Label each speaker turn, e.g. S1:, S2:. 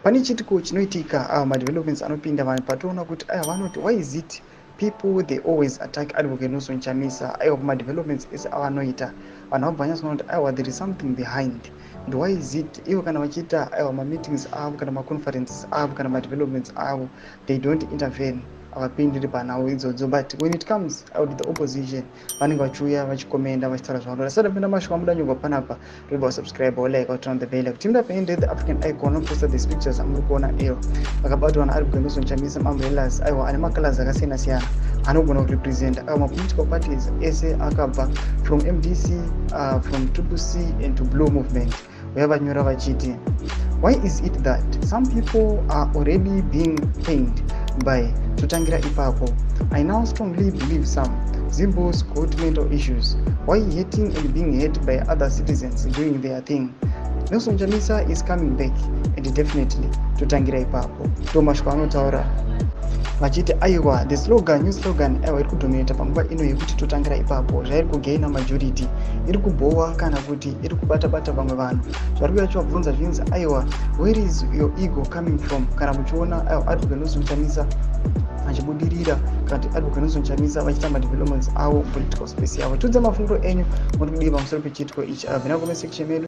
S1: Pane chiitiko chinoitika, madevelopments anopinda vanhu patoona kuti aiwa, vanoti, "Why is it people, they always attack Advocate Nelson Chamisa?" Aiwa, pamadevelopments ese avanoita, vanhu vabva vanyatsoona kuti aiwa, there is something behind. And why is it ivo kana vachiita, aiwa, mameetings avo kana maconferences avo kana madevelopments avo, they don't intervene, havapindiri panhau idzodzo? But when it comes out the opposition, vanenge vachiuya vachikomenda, vachitaura zvavanoda. Sati apinda mashoko amuda panapa, toba wasubscribe, walike, waturn on the bell. Kuti muda the African icon anoposta these pictures amuri kuona iyo vakabatwa naAdvocate Nelson Chamisa, maumbrellas, aiwa, ane macolors akasiyana siyana, anogona kurepresenta, aiwa, mapolitical parties ese akabva from MDC, from Triple C and to Blue Movement. Uya vanyora vachiti, "Why is it that some people are already being pained by Totangira Ipapo? I now strongly believe some Zimbos got mental issues. Why hating and being hate by other citizens doing their thing? Nelson Chamisa is coming back, and definitely Totangira Ipapo." Ndo mashoko anotaura vachiti, aiwa, the slogan, new slogan, aiwa, iri kudominata panguva ino yekuti Totangira Ipapo, zvairi kugaina majority, iri kubhowa kana kuti iri kubata-bata vamwe vanhu. Zvari kuya chivabvunza zvinzi, aiwa, where is your ego coming from kana muchiona, aiwa, Advocate Nelson Chamisa achibudirira, kana kuti Advocate Nelson Chamisa vachiita madevelopments avo, political space yavo? Tiudze mafungiro enyu, muri kudii pamusoro pechiitiko ichi? Abvina comment section medu.